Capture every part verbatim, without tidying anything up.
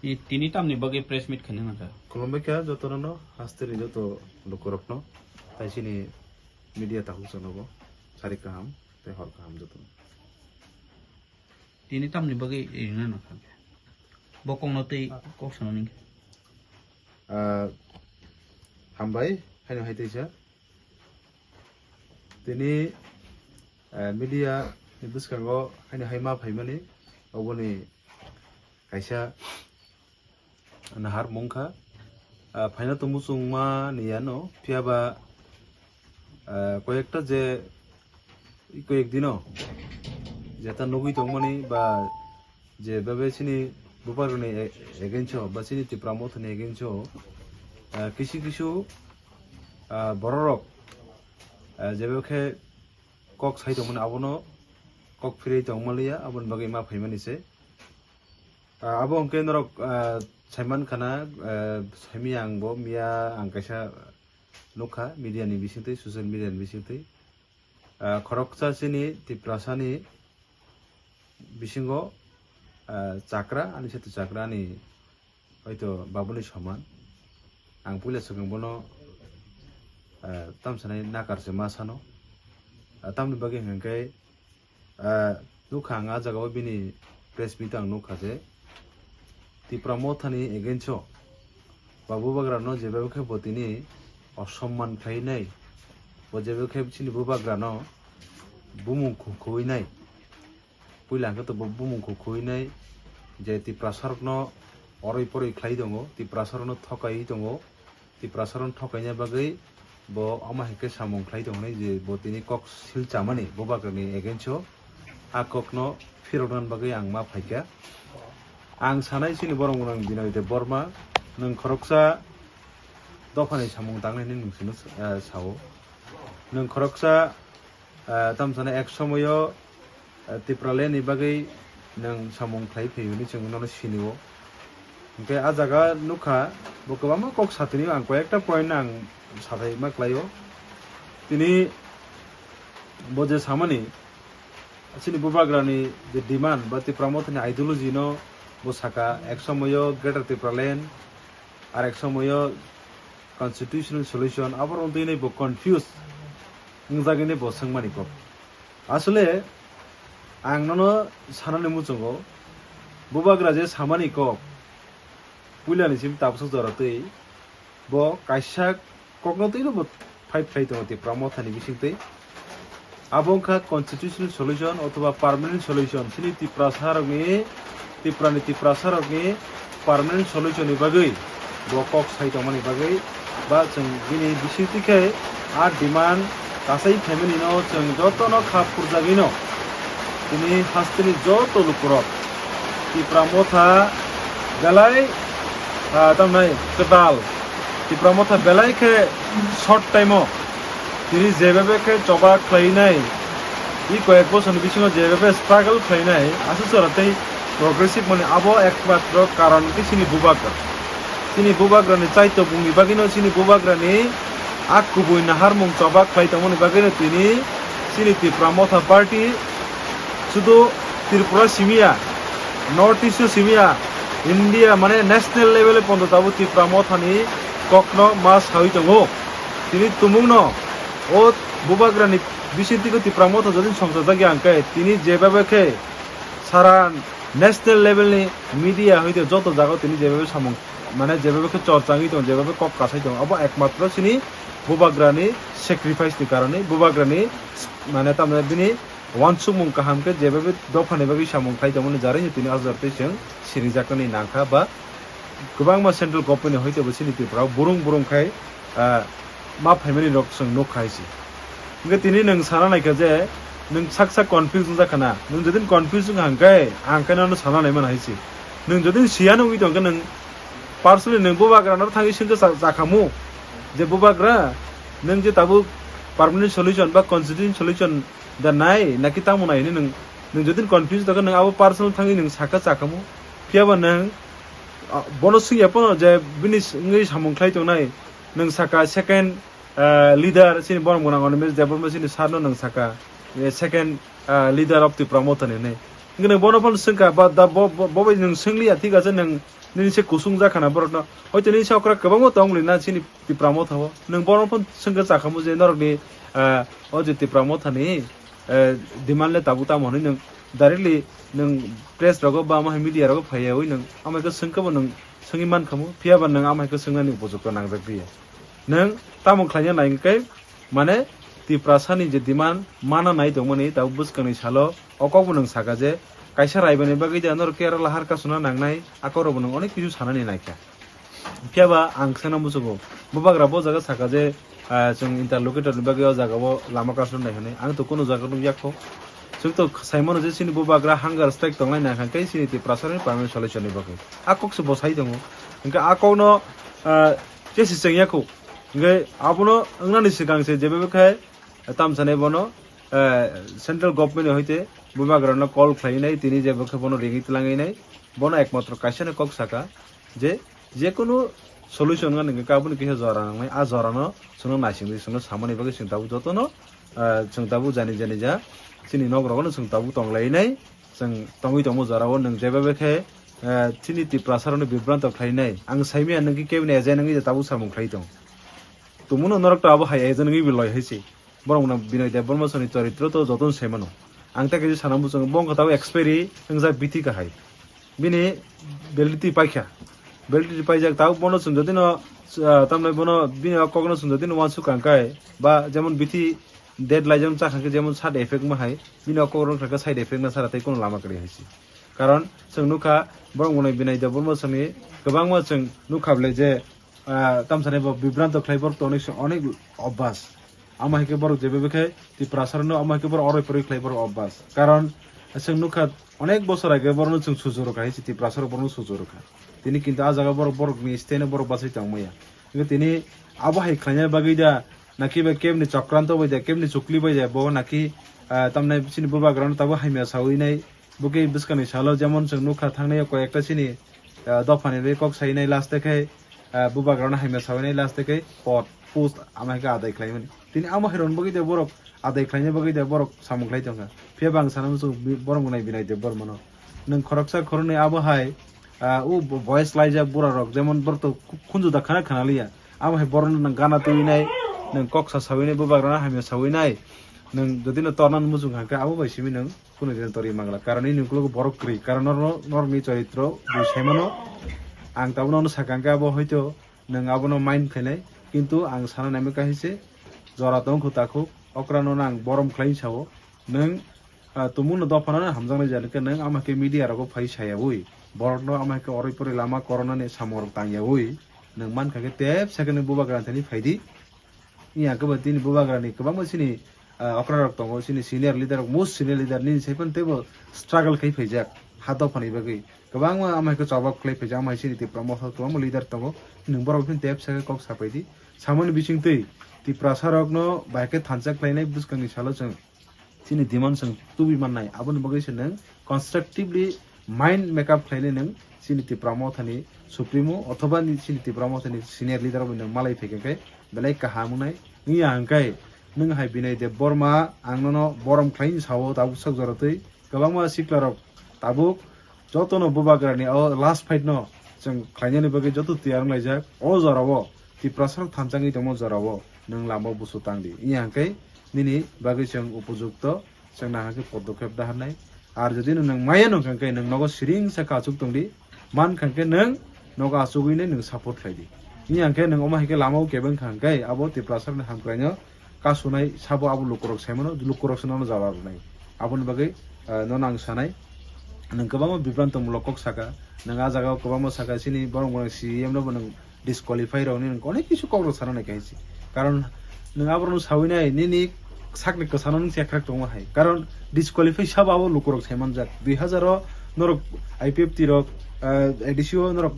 I tini tamni bagwi press meet khaina nangkha? Khulumbai kha jotono, hasteni joto lukurokno, tai chini media takhuk chanobo sari kaham tei hor kaham jotono. Tini tamni bagwi ringna nangkha? Bo kokno tei kok sana nangkha. Ah, hambai, haino hai teisa. Tini, eh, media ni bwskango haino hai ma phaimani, oboni kaisa nahar mungkha. Ah, phaina to muchungma ni yano, phiyaba, ah, koyekta je, koyek dino jeta nugwi tongmani ba je bebe chini bubagrani e-, against o ba chini Tipra Mothani against o, ah, kisu kisu, ah, bororok, ah, jebe khe kok sai tongmani abono kok phirwi tongmaliya, aboni bagwi ma phaimani se. Ah, abo hwnkhe norok, ah, saiman khana, ah, saimaya ang bo miya ang kaisa nukha media ni bisingtwi, social media ni bisingtwi. Ah, khoroksa chini Tiprasani bisingo, ah, chakra, ani sati chakra ani hoito babuni soman. Ang puila swkang bono, ah, tamsanai nakar se ma sano. Ah, tamni bagwi hwnkhe, ah, nukha ang ah jagao bini press meet ang nukha je Tipra Mothani against o ba bubagrano jebebe khe bo tini osomman khlainai, bo jebebe khe chini bubagrano bumung khu-, khuinai. Puila hwnkhe to bo bumung khu-, khuinai je Tiprasarokno oroi poroi khlai tongo, Tiprasarokno thokaiwi tongo, Tiprasarokno thokaina bagwi bo omo hai khe samung khlai tong hwnwi je bo tini kok sil chamani bubagrani against o, a kokno phirokna bagwi ang ma phaikha. Ang sanai chini borok mwnang Binoy Debbarma, nwng khoroksa dophani samung tangnai hwnwi nwng chwngno, eh, sao. Nwng khoroksa, eh, tamo sanai ek somoyo, eh, Tipraland ni bagwi nwng samung khlai phai hwnwi chwng nono sinio. Hwnkhe ah jaga nukha, bo kwbangma kok satini ang koyekta point ang sathai ma khlaio. Tini bo je samani, chini bubagrani je demand ba Tipra Mothani ideology no bo saka, ek somoyo Greater Tipraland, ar ek somoyo constitutional solution, abo rwngtwi bo confuse wngjagwi bo swngmani kok. Asole ang nono sanani muchungo, bubagra je samani kok, puilani sim tabswk jora twi bo kaisa kokno twino bo fight khlai tongo Tipra Mothani bisingtwi. Abo wngkha constitutional solution othoba permanent solution. Chini Tiprasarokni, Tiprani Tiprasarokni permanent solution ni bagwi bo kok sai tongmani bagwi ba chwng bini bisingtwi khe a demand kasai family no chwng jotono kha phurjagwino tini hasteni joto lukurok Tipra Motha belai, ah, tamnai kwtal. Tipra Motha belai khe short time o tini jebebe khe choba khlainai, i koyek bochorni bisingo jebebe struggle khlainai, aswk jora tei progressive mani abo ekmatro karon khe chini bubagra. Chini bubagrani chaitokmungni bagwino chini bubagrani a kubui naharmung choba khlai tongmani bagwino tini chini Tipra Motha Party sudu Tripura simiya, North East o simiya, India mane national level o pondo tabuk Tipra Mothani kokno ma sawi tongo. Tini tumungno o bubagrani bisingtwi Tipra Motha jodi songchajak ya hwnkhe tini jebebe khe sara national level ni media hoite joto jaga o tini jebebe samung mane jebebe khe chorcha wngwi tongo, jebebe kok kasai tongo, abo ekmatro chini bubagrani sacrifice ni karone, bubagrani mane tamni bini wansukmung kaham khe jebebe dophani bagwi samung khai tongmani jarwi tini ajar twi chwng sirijaknani nangkha ba kwbangma central government ni hoite bo chini Tripura o burung burung khai, ah, ma phaimani rok chwng nuk khai si. Hwnkhe tini nwng sana naikha je nwng sak sak confuse wngjakha na, nwng jodi confuse wngkha hwnkhe ang khe nono sana naimani hai si. Nwng jodi siya nugwi tongkhe nwng personally nwng bubagra no thangwi swngkhe cha-, chakhamu je bubagra nwng je tabuk permanent solution ba constitution solution da nai naki tamo nai hinwi nwng, nwng jodi confuse tongkhe nwng abo personal thangwi nwng sakha chakhamu. Phiyaba nwng, ah, bono swngya phano je bini s-, wngwi samung khlai tongnai, nwng saka second, ah, leader chini borok gwnang Animesh Debbarma chini sir no nwng saka, eh, second, ah, leader of Tipra Motha ni hinwi. Hwnkhe nwng bono phano swngkha, ba da bo, bo, bo bai nwng swngliya, thik ase, nwng nini se kusung jakhana borokno. Hoito nini se okra kwbangma tongli na chini Tipra Motha o. Nwng bono phano swngkha chakhamu je norokni, ah, o je Tipra Mothani, eh, demand le tabuk tamo hwnwi nwng directly nwng press rogo ba ama hai media rogo phaiyawi nwng ama khe swngkha bo nwng swngwi mankhamu. Phiya ba nwng ama hai khe swngnani upojukto nangjak diya. Nwng tamo khlaina nai hwnkhe, mane, Tiprasani je demand mana nai tongmani, tabuk bwskangni salo o kokbo nwng saka je, kaisa raibani bagwi de norok Kerala har kasuna nangnai, a kokrokbo nwng onek kisu sanani naikha. Phiya ba ang sana muchungo, bubagra bo jaga saka je, ah, chwng interlocutor ni bagwi o jaga o lama kasuna nai hwnwi, ang to kunu jaga nukya kho. Chwng to saimano je chini bubagra hunger strike tongnai nai hwnkhe chini Tiprasani permanent solution ni bagwi. A kok se bo sai tongo. Hwnkhe a kokno, ah, kesi chengya kho. Hwnkhe abono wngnani swkang se jebe khe tamsani bono, eh, central government ni hoite bubagrano call khlainai, tini jebo khe bono ringwi tlanginai, bono ekmatro kaisano kok saka je, jekunu solution wngna hwnkhe aboni kisa jora nangnai, a jorano chwngno naisingdi, chwngno samani bagwi chwng tabuk jotono, eh, chwng tabuk jani jani ja chini nok rogono chwng tabuk tonglainai, chwng tongwi tongmo jorao nwng jeba khe, eh, chini Tiprasarokno bibranto khlainai. Ang saimanya nwng khe kebini agent wngwi tabuk samung khlai tong. Tongmano norok to abo hai agent wngwi loi hai se. Borok no Binoy Debbarma songni choritro to jotono sai mano. Ang ta khe sana muchungo bo wngkha tabuk expiry wngjak bithi kahai. Bini validity paikha. Validity paijak tabuk bono chwng jodi no, ah, tamni bono bini o kokno chwng jodi no uansuk kang kai ba jemon bithi date lai jemon cha kang khe jemon side effect ma hai bini o kok rok kha khe side effect na sara tei kono lama kwrwi hai se. Karon chwng nukha borok mwnwi Binoy Debbarma songni kwbangma chwng nukha bwle je, ah, tamsani bo bibranto khlai borok to onek, onek obas. Amo hai khe borok jebe khe Tiprasarno amo hai khe borok oroi poroi khlai borok obas. Karon chwng nukha onek bosor age borokno chwng suju rwkha hai se Tiprasarok borokno suju rwkha. Tini kintu ah jaga borok borokni stand o borok bachai tongmaya. Hingke tini abo hai khlaina bagwi da naki ba kebni chokranto bai da kebni chukli bai da bo naki, ah, tamni chini bubagrano tabo hamya sawi nai. Bo khe bwskangni salo jemon chwng nukha thangnai koi ekta chini, ah, dophani bai kok sainai last khe, ah, bubagrano hamya sawi nai last khe pot post ama khe adai khlaimani. Tini amo hai rwna bagwi da borok adai khlaina bagwi da borok samung khlai tongkha. Phiya ba ang sana muchung bi-, borok wngnai Binoy Debbarmano. Nwng khoroksa khoroknwi abo hai, ah, o bo-, voice laijak bura rok, jemon borok to khu-, khunju da khana khana liya. Abo hai borok no nwng gana twi nai, nwng kok sa sawi nai, bubagra no hamya sawi nai. Nwng jodi no torna muchung kha khe abo bai simi nwng kunu din torwi mangla. Karon nini ukologo borok kwrwi. Karon nor-, norok ni choritro bui sai mano. Ang tabuk no sakha khe abo hoito nwng abono mind khainai. Kintu ang sana naimikha hai se jora tong khu takhuk. Okra no ang borom khlai sao. Nwng Ah, tumungno dophano hamjaknai jani khe nwng ama khe media rogo phai sayawi, borokno ama khe oroi poroi lama koronani samung rok tangyawi, nwng mankha khe tep second ni bubagra thani phaidi. Iya khe bo tini bubagrani kwbangma chini, ah, okra rok tongo, chini senior leader rok, most senior leader nini sai phano teibo struggle khai phaijak ha dophani bagwi. Kwbangma ama khe chobab khlai phaijak, ama hai chini Tipra motha kwbangma leader tongo, nwng borok phano tep second kok sapaidi. Samani bisingtwi Tiprasa rokno bai khe thansa khlainai bwskangni salo chwng. Chini demand chwng tubui mannai, aboni bagwi se nwng constructively mind make up khlainai nwng chini Tipra mothani supremo othoba ni chini Tipra mothani senior leader rokbai nwng malai phaikha khe belai kaham wngnai. Wngya hwnkhe nwng hai Binoy Debbarma ang nono borom khlaini sao tabuk sok jora twi kwbangma sikla rok tabuk jotono bubagrani o last fight no chwng khlainani bagwi joto tiyar wnglaijak. O jorao Tiprasarok thansa wngwi tongma jorao nwng lama busu tang di. Wngya hwnkhe nini bagwi chwng upojukto chwng nahakhe podokhep daharnai. Ar jodi no nwng maya nung kha hwnkhe nwng nogo siring sa khe achuk tong di, man kha hwnkhe nwng nogo achugwi nai nwng support khlai di. Wngya hwnkhe nwng omo hai khe lama o kebeng kha hwnkhe abo Tiprasarokni hamkraino kasunai sabo abo lukurok saimano, lukurok se nono jawab rwnai. Aboni bagwi, ah, nono ang sanai, nwng kwbangma bibranto mulok kok saka, nwng ah jagao kwbangma saka, chini borok borok C E M no bo nwng disqualify rokni nwng onek kisu kok rok sana nai kaisa. Karon nwng aborokno sawi nai, nini sakni kwchano nwng chekrak tongma hai. Karon disqualify sabo abo lukurok sai manjak. Dui hazar o norok I P F T rok, ah, A D C o norok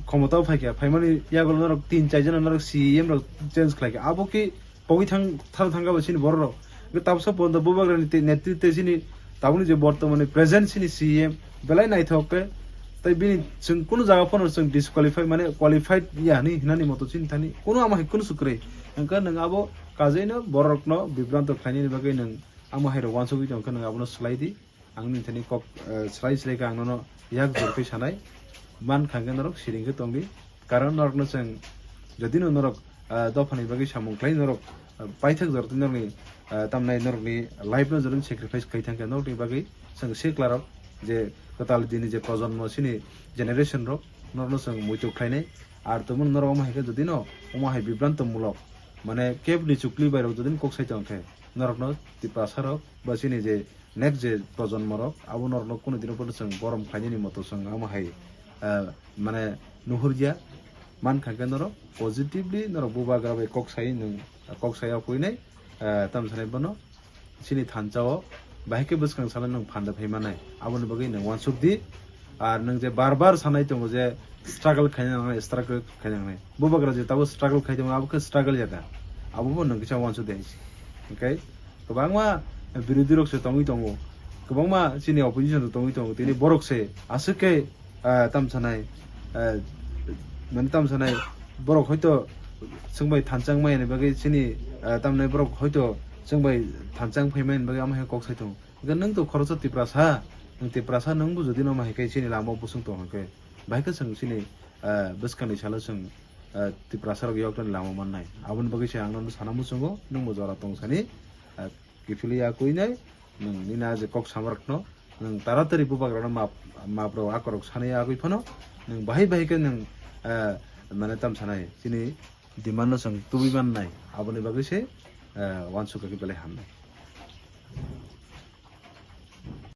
khomotao phaikha, phaimani yagulo norok tin char jona norok C E M rok change khlaikha. Abo khe pogwi thang, thang, thangkha bo chini borok rok. Hwnkhe tabuksa porjonto bubagrani te-, netritwe chini tabukni je bortomani present chini C E M belai naithok khe, tei bini chwng kunu jaga phano chwng disqualify, mane qualified ya hinwi hinani moto chini thani kunu ama hai kunu swk kwrwi. Hwnkhe nwng abo kajaino borokno bibranto khlainani bagwi nwng ama hai rok uansugwi tongkha, nwng abono swlai di. Ang nini thani kok, eh, srai srai khe ang nono yak jor khe sanai. Man kha khe norok siring khe tongdi. Karon norokno chwng jodi no norok, eh, dophani bagwi samung khlai norok, eh, paithak jora twi norokni, eh, tamnai norokni life no jodi sacrifice khai thang khe norokni bagwi chwng sikla rok je kwtal dini je projonmo chini generation rok norokno chwng muitu khlainai. Ar tongmani norok omo hai khe jodi no omo hai bibranto mulok mane kebni chukli bai rok jodi no kok sai tong khe norokno Tiprasa rok ba chini je next je projonmo rok abo norokno kunu dino pono chwng borom khlainani moto chwng omo hai, ah, mane nuhurya. Man kha khe norok positively norok bubagra bai kok sai nwng, kok sai ya kuinai, ah, tam sanai bono chini thansa o bahai khe bwskang salo nwng phanda phai manai aboni bagwi nwng uansuk di. Ar nwng je bar bar sanai tongo je struggle khaina nangnai, struggle khaina nangnai. Bubagra je tabo struggle khai tongo, abo khe struggle ya da? Abo bo nwng kisa uansuk di hai se. Hwnkhe kwbangma birodhi rok se tongwi tongo, kwbangma chini opposition rok tongwi tongo, tini borok se aswk khe, ah, tam sanai, ah, mane tam sanai borok hoito chwng bai thansa wng maya ni bagwi chini, ah, tamni borok hoito chwng bai thansa wng phai maya ni bagwi amo hai kok sai tongo. Hwnkhe nwng to khoroksa Tiprasa, nwng Tiprasa nwng bo jodi no ma hai khe chini lama o bwswng tong hwnkhe, bahai khe chwng chini, ah, bwskangni salo chwng, ah, Tiprasa rok yoktoni lama mannai. Aboni bagwi se ang nono sana muchungo, nwng bo jora tong sani, ah, kiphilwi ya kuinai, nwng nini a je kok sama rokno, nwng taratari bubagrano map, map rok akorok sanai agwi phano, nwng bahai bahai khe nwng, ah, mane tam sanai, chini demand no chwng tubui mannai, aboni bagwi se, ah, uansuk khe belai hamnai.